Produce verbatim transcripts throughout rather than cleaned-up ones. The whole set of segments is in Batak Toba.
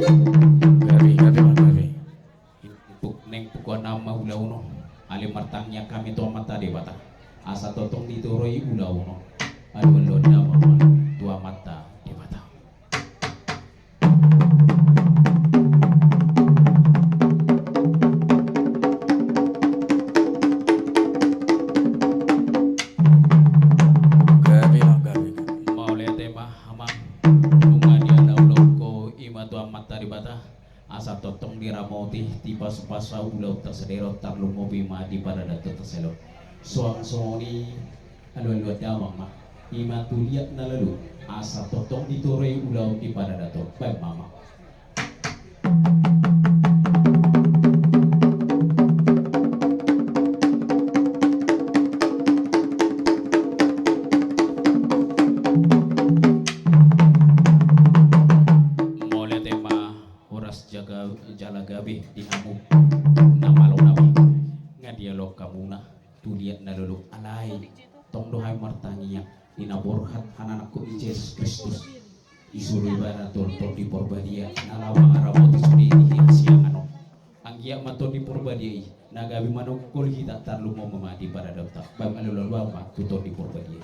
Gabe, gabe, gabe. Naeng pukua nama ulaon on, alai martangiang hami tu Amanta Debata, asa tongtong ditoroi ulaon on. Alualuhon damang ma tu Amanta Debata. Gabe ma, gabe, gabe. Mauliate ma amang, nunga dialaulauhon ho i ma tu Amanta Debata, asa tongtong diramoti, dipasupasu ulaonta sadari on, tarlumobi ma di paradatonta sadari on. Suang songon i, alualuhon damang ma, i ma tu liat na lolo, asa tongtong ditoroi ulaon di paradaton. Baen ma amang. Mauliate ma. Horas jala gabe di hamu na malo nami. Nunga dialaulauhon hamuna tu liat na lolo, alai tong do hami martangiang di na borhat hananangkon ni Jesus Kristus. Isuru ibana tu Tondi Porbadia na laho mangaramoti sude di hasiangan on. Anggiat ma Tondi Porbadia i na gabe manonggol hita, tarlumobi ma di paradatonta. Baen alualuhon ma tu Tondi Porbadia.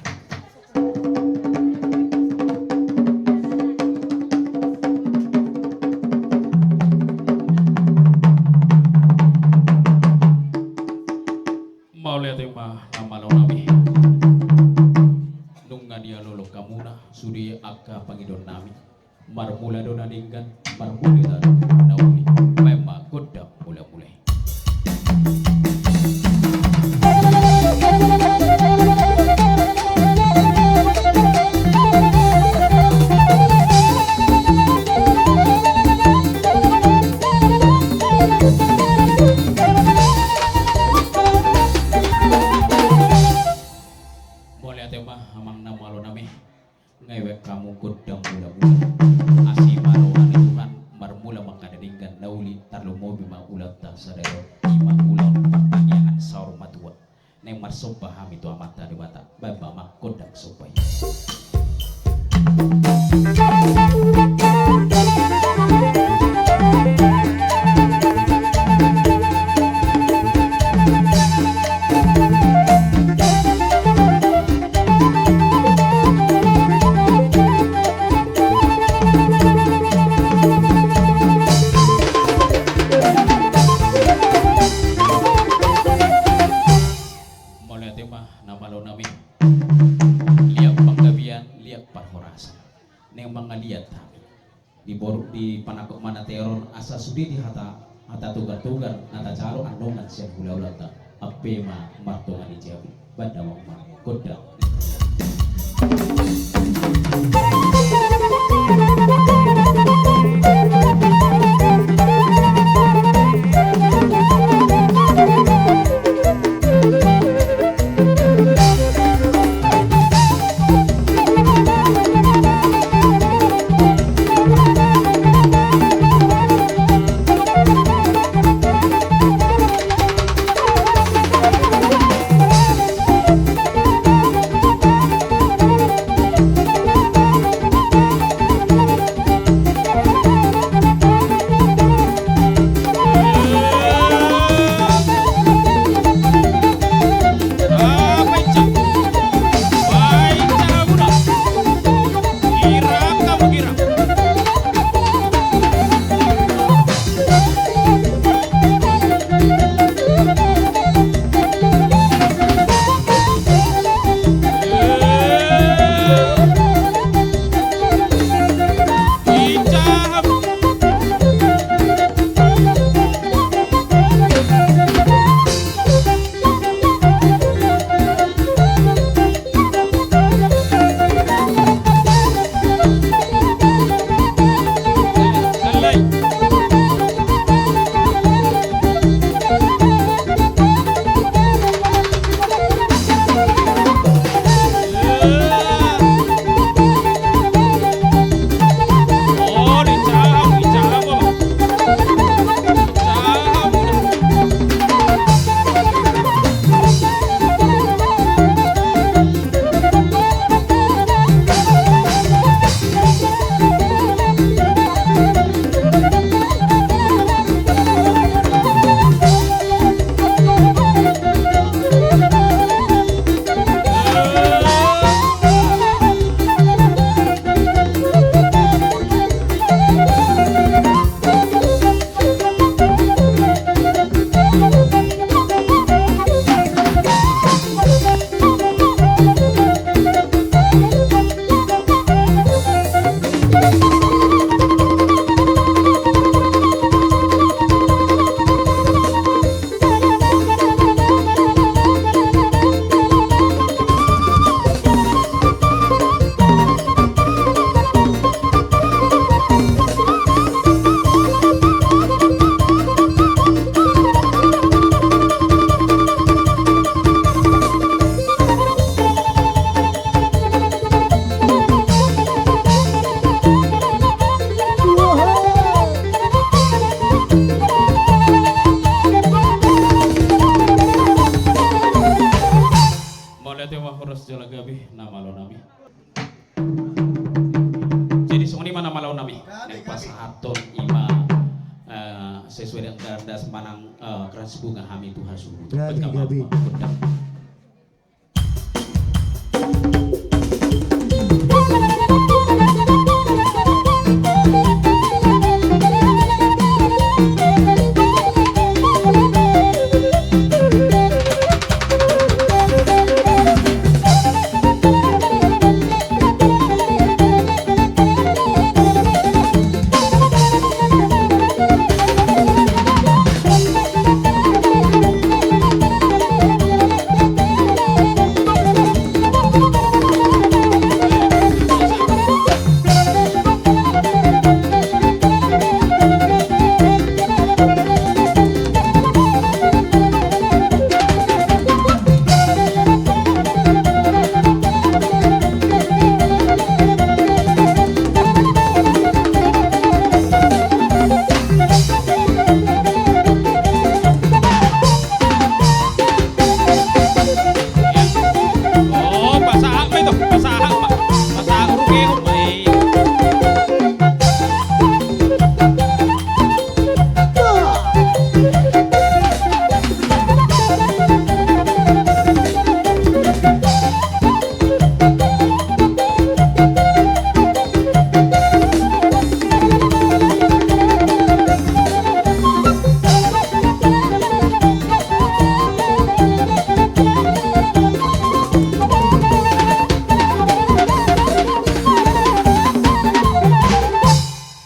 Mauliate ma na malo nami. Nunga dialaulauhon hamuna sude angka pangidoan nami. Marmula do na denggan, marmula do na uli. Baen ma gondang mulamula i. Mauliate ma amang na malo nami. Nunga dibaen hamu gondang mulamula. Asi ma roha ni Tuhan, marmula ma angka na denggan na uli, tarlumobi ma ulaonta sadari on, i ma ulaon partangiangan saur matua. Naeng marsomba hami tu Amanta Debata, baen ma amang gondang somba i. Mauliate ma na malo nami. Liat panggabean, liat parhorasan. Naeng mangaliat hami. Di boru, dipanangkok ma na teor on asa sude di hata, hata togar-togar na tajalo andongan sian hulahulanta. Ampe ma martonga ni jabu. Baen damang ma gondang. Amang laho nami, naeng pasahathon ima, eh, sesuai dengan gandas manang, eh, krans bunga hami tu hasuhuton. Gabe, gabe. Oh, pasahat ma ito, pasahat ma. Pasahat urung ehon ma i.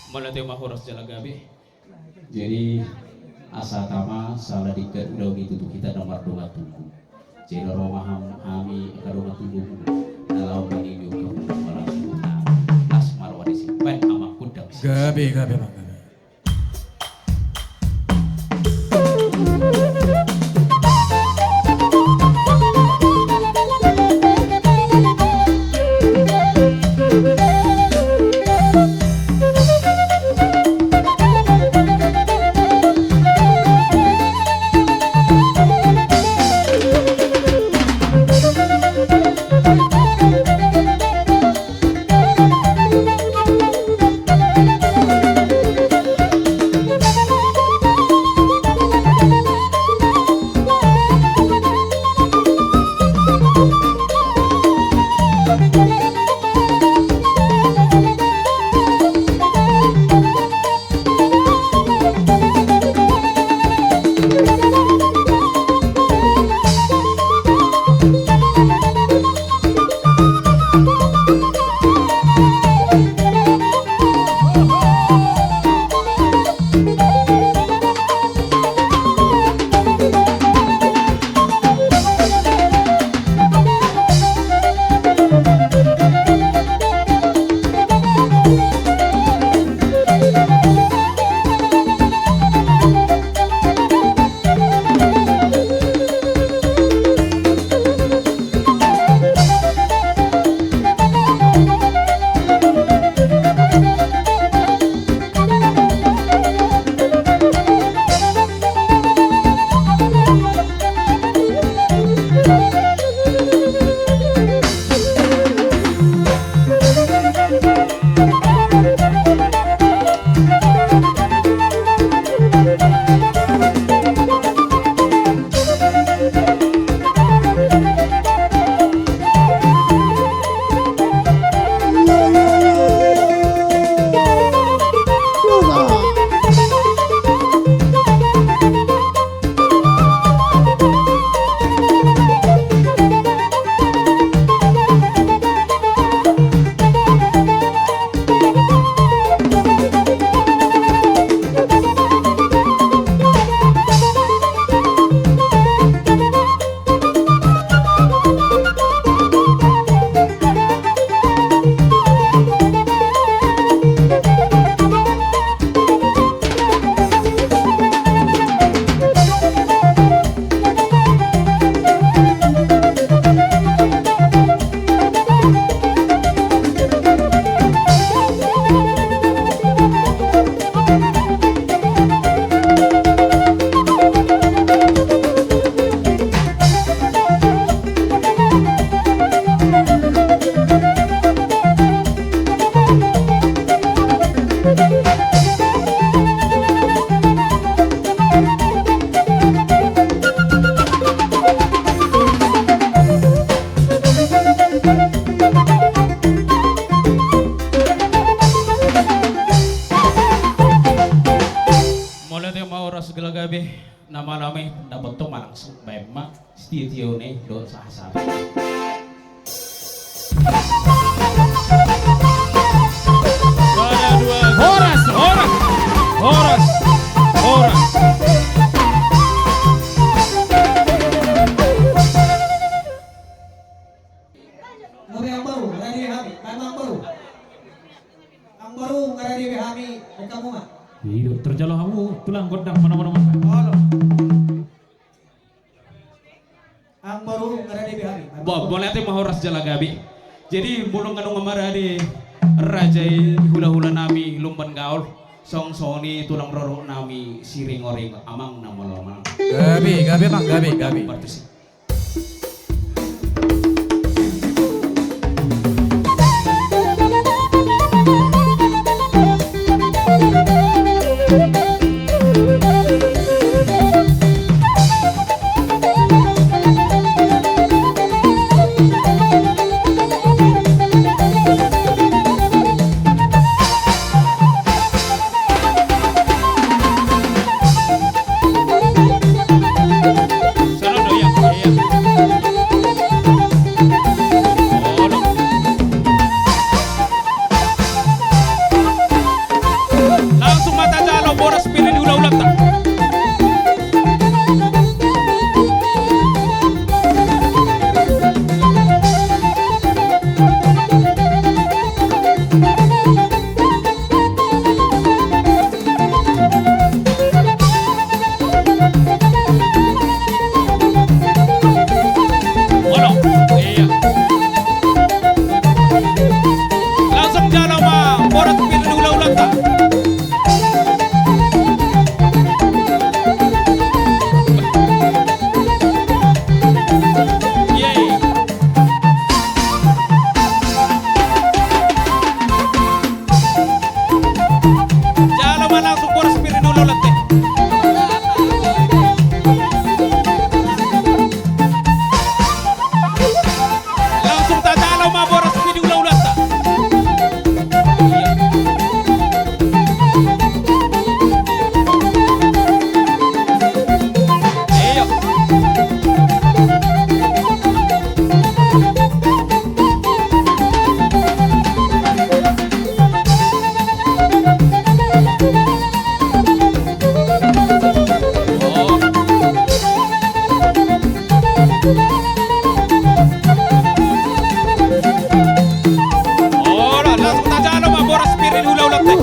Mauliate ma, horas jala gabe. Jadi, asa tama sala dingkan ulaon i tutu hita na mardongan tunggu. Jadi, ro ma hami angka dongan tunggu na laho mangido hamu, las ma roha ni si baen amang kundang si. Gabe, gabe, Bang, gabe. Mauliate ma, horas jala gabe. Na malam i dapothon ma langsung baen ma sitio-tio ni dohot sahat-sahat. Horas, horas, horas, horas. Nunga be amangboru, rade be hami, amangboru. Amangboru, nunga rade be hami, baen hamu ma. Ido, tarjalo hamu tulang gondang, mana, mana, mana. Olo. Amangboru, nunga rade be hami. Bo, mauliate ma, horas jala gabe. Jadi molo nga nunga marade raja i, hula-hula nami Lumban Gaol, songon i tulang rorobot nami Siringoringo, amang na malo, amang. Gabe, gabe, amang, gabe, gabe. Partusi. Langsung ma tajalo boras pir ni hula-hulanta. Olo, iya. Langsung jalo ma boras pir ni hula-hulanta. Iya, iya. Jalo ma langsung boras pir ni hula-hulanta. Langsung tajalo ma boras pir ni hula-hulanta. Iya. Olo, langsung tajalo ma boras pir ni hula-hulanta.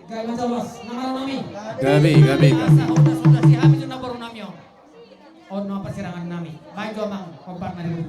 Gabe ma jolo, amang boru nami. Gabe, gabe, gabe. Asa, asa, asa, si hami tu amang boru nami on. On ma parsirangan nami. Baen jo amang, kompak na di.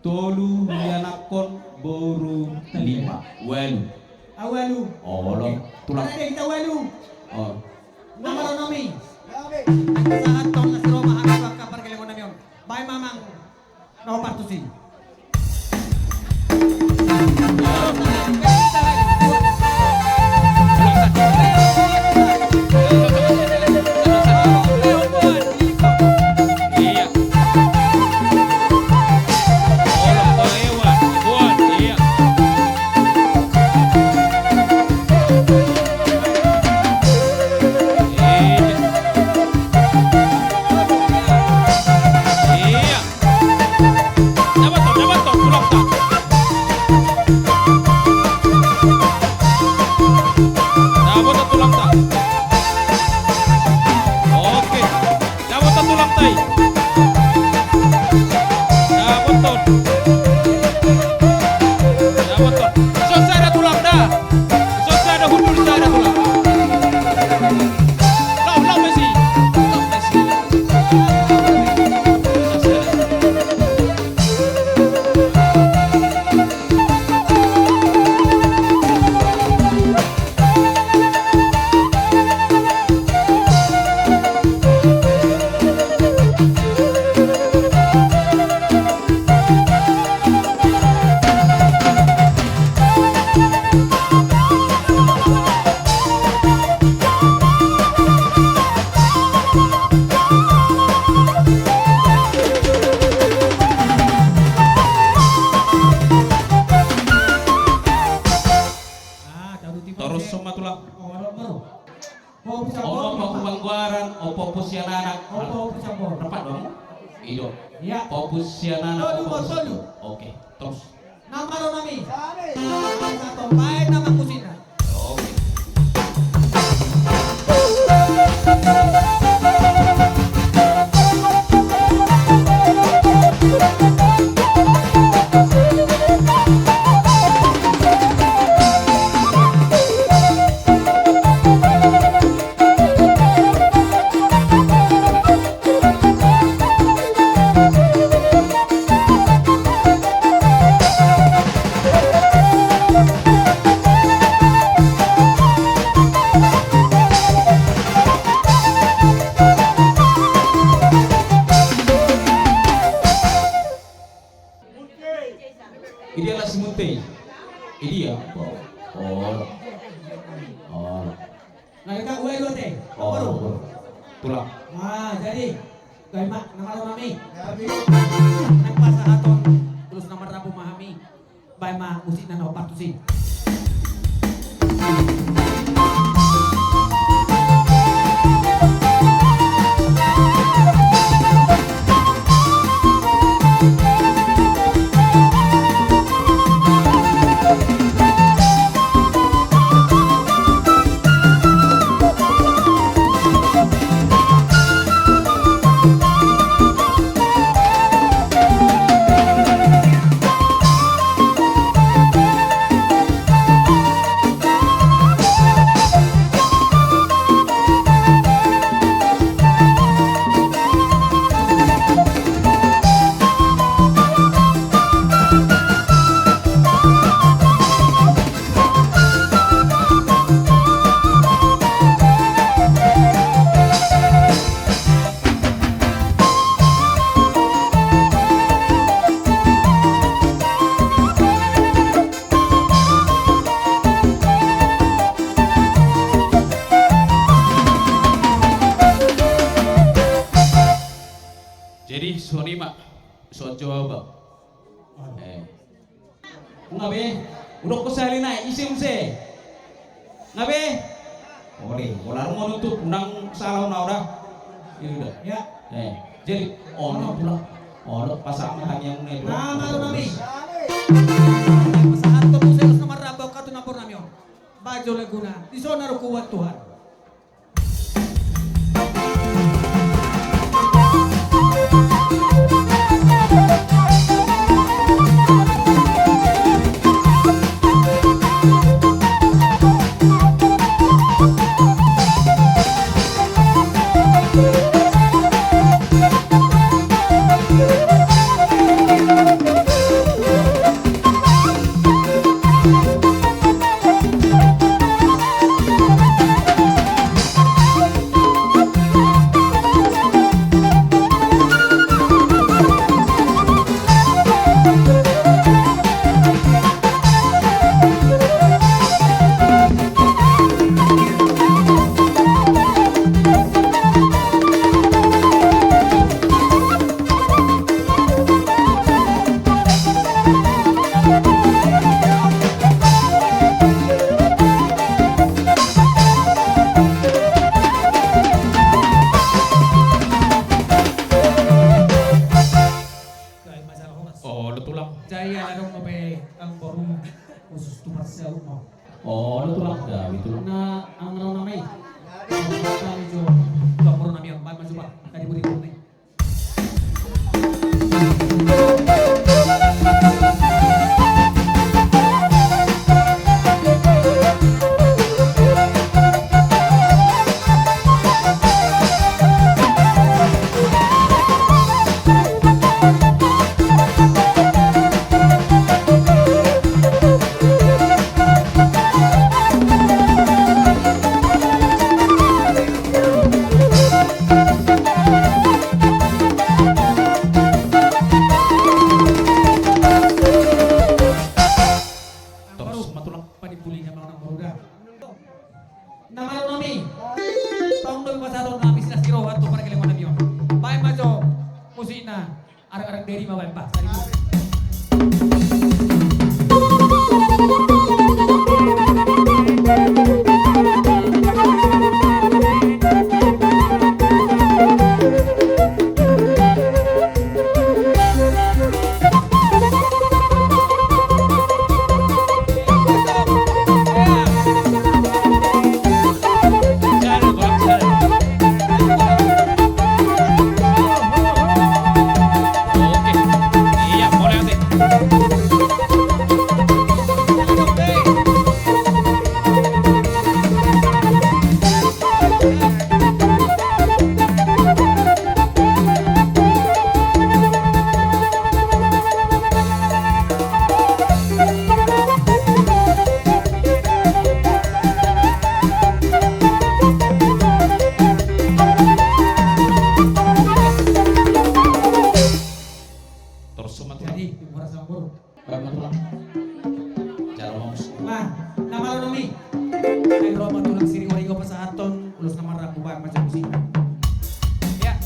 Tolu, ianakhon, boru, lima, ualu. Ah, ualu. Olo, oke. Tulang. Ada kita ualu. Oh. Nama lo nomi. Sahat tong nasi roma hami bangka pargellengon nami on. Baen ma amang. Nomor tusi. Dapotan, dapotan tulangta. Dapotan tulangta. Oke. Dapotan tulangta i. Dapotan. Dapotan. Son sada tulang da. Son sada hundul sada tulang. Lau, lau besi. Lau besi. Ah, taruti. Torus ma tulang. Oh, baru. Popus Ambon, Popus Ambon. Popus Ambon. Popus Ambon. Tepat dong. Ido. Iya. Popus Ambon. Tolu, Popus. Tolu. Oke, terus. Nama lo nami. Satu, baen nama musina. Oke. Idia las si Muntei. Idia. Oh. Oh. Nah, kita uai dua teh. Oh. Baru. Tulang. Ah, jadi. Gabe ma, nama lo nami. Gabe. Nang pasahaton. Terus nama rabu ma hami. Baen ma musik nang opat tusi. Jadi songon i ma, songon i ma. Eh. Nga be, udah ko sali nai, ise muse. Nga be. Ore, bola rumah nutup, unang salah unang ora. Ini udah. Ya. Eh, jadi, ono pula. Ono pasang hanya yang ini. Nama tu nami. Pasahat tu muse, terus nomor rambau katu nampur nami on. Bajo laguna, di sana rukuat Tuhan. Olo tulang. Jaya ladong dope amang boru khusus tu parsiaut ma. Olo tulang, gabe tulang. Na amang boru nami. Amang boru nami jo, amang boru nami on, baen ma jo ba. Tadi budi budi. Torus ma tulang. Panipulinya mau nang maruda. Na malo nami. Tong do pasahaton nami silas ni roha tu pargellengon nami on. Baen ma jo musikna. Arek-arek dari ma baen ba. Torus ma tulang. Jadi, di muara sambur. Baen ma tulang. Jalo mamus. Nah, na malo nami. Ai ro ma tulang Siriwarigo pasahathon ulos na marrambu, baen ma jo musik. Ya.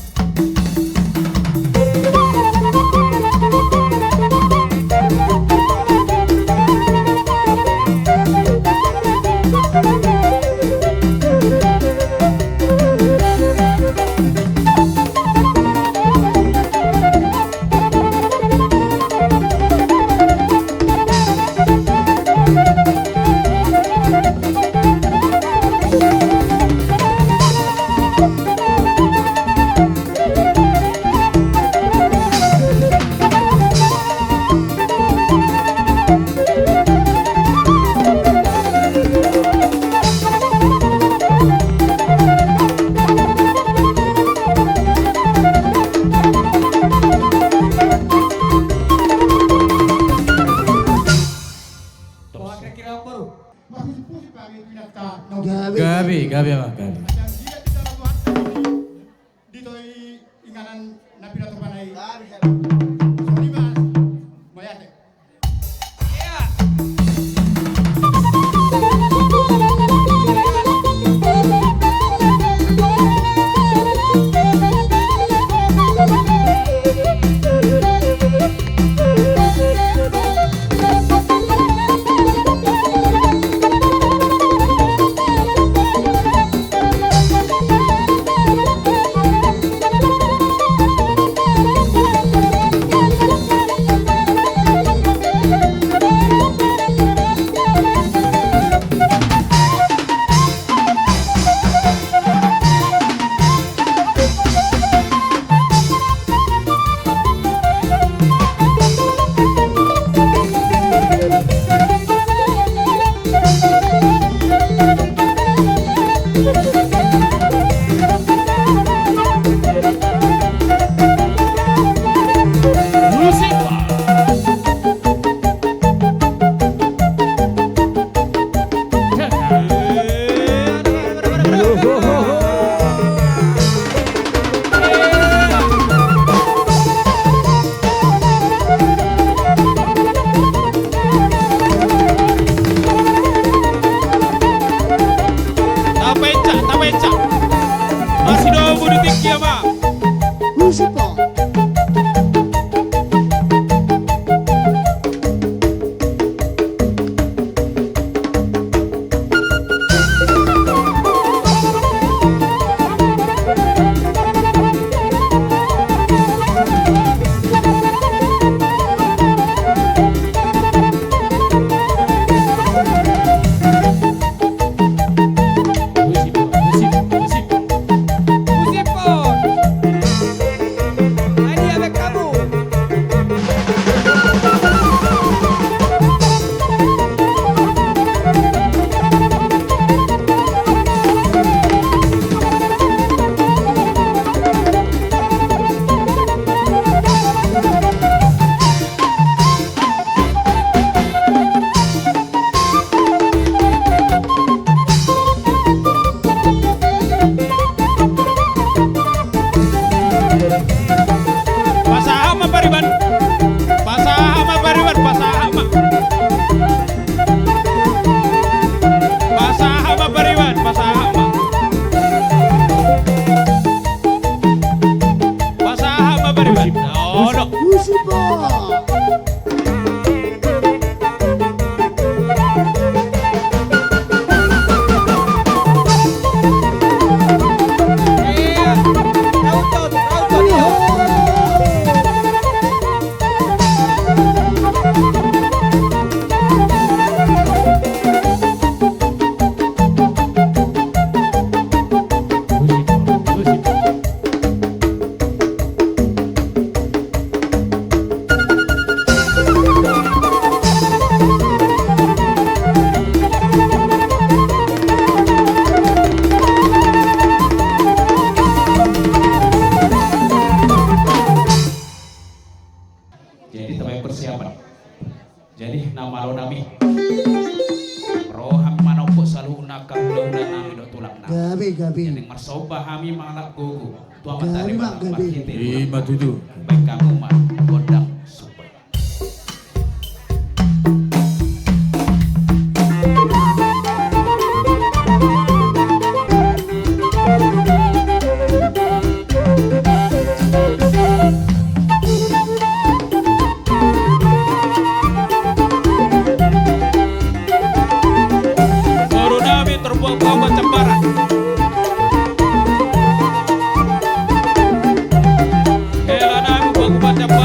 Marhusip-husip ma hami tu inanta. Gabe, gabe, gabe, Amang, gabe. Di topi inganan na pinatupa na i. Sori, Mas. Mauliate. Tapaencak, tapaencak. Masidomu di tingki, Amang. Husip ma. Pasahat ma pariban. Pasahat ma pariban, pasahat ma. Pasahat ma pariban, pasahat ma. Pasahat ma pariban. Ono. Jadi, tabaen persiapan. Jadi, na malo nami, ro hami manompok saluhutna angka hulahula nami dohot tulang nami. Gabe, gabe. Jadi, marsomba hami mangalap gogo tu Amanta Debata marhite. Ima tutu. Baen hamu ma gondang somba. Boru nami terbuang kau baca barat. Hela nami buang baca barat.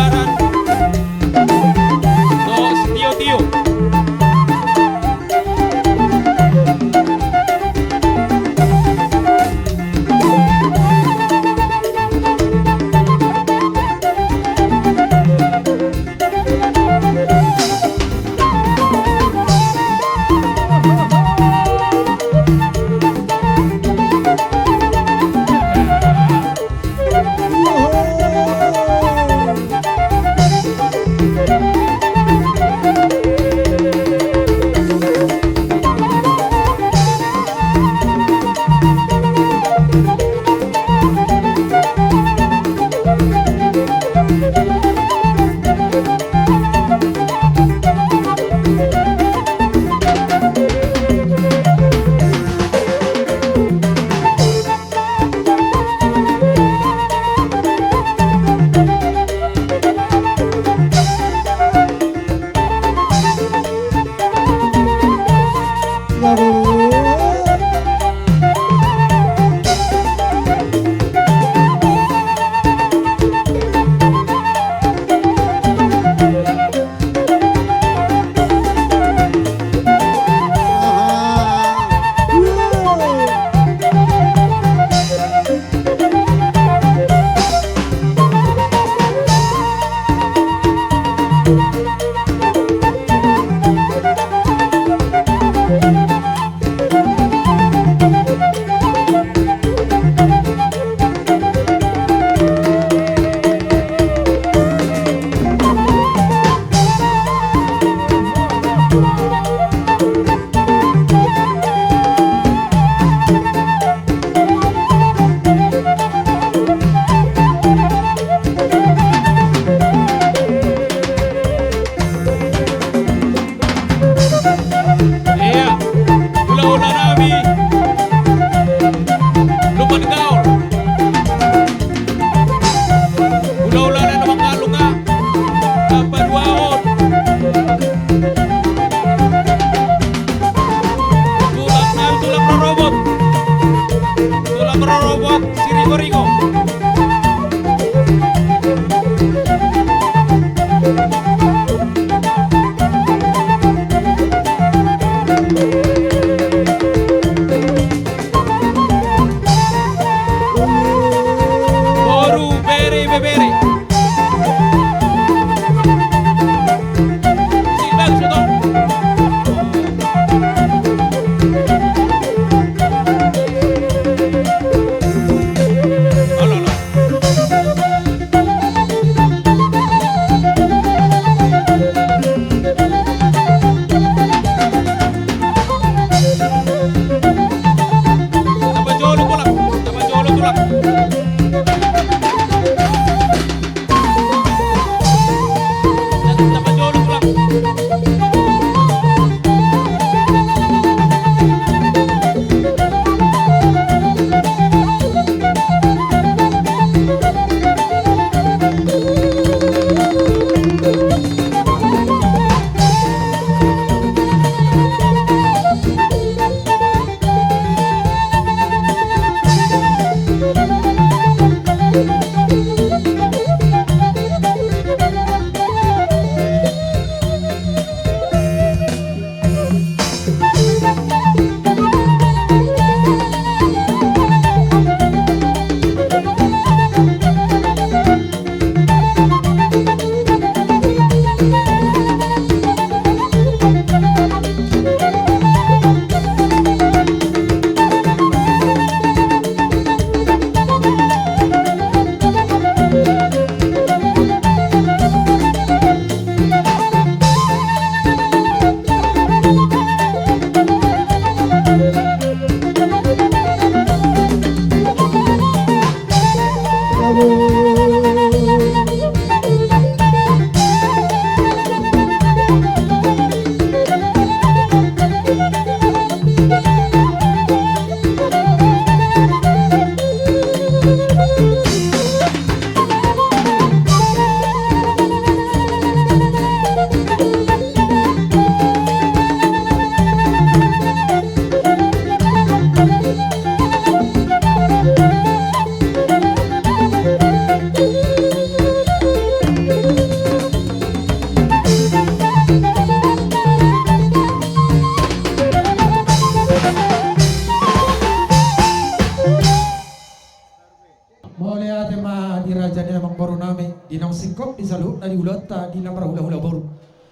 Naung singkop di saluhutna di ulaonta di na marhulahula boru.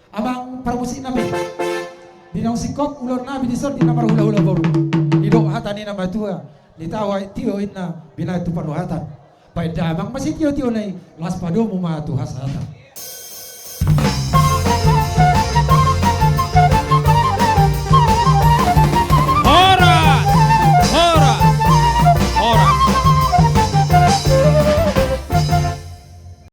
Amang parmusik nami, di naung singkop ulaon nami dison di na marhulahula boru. Didok hata ni na matua, nitahu aek tio inna binahen tu panuhatan. Baen damang ma sitiotio na i, las padomu ma tu hasahatan.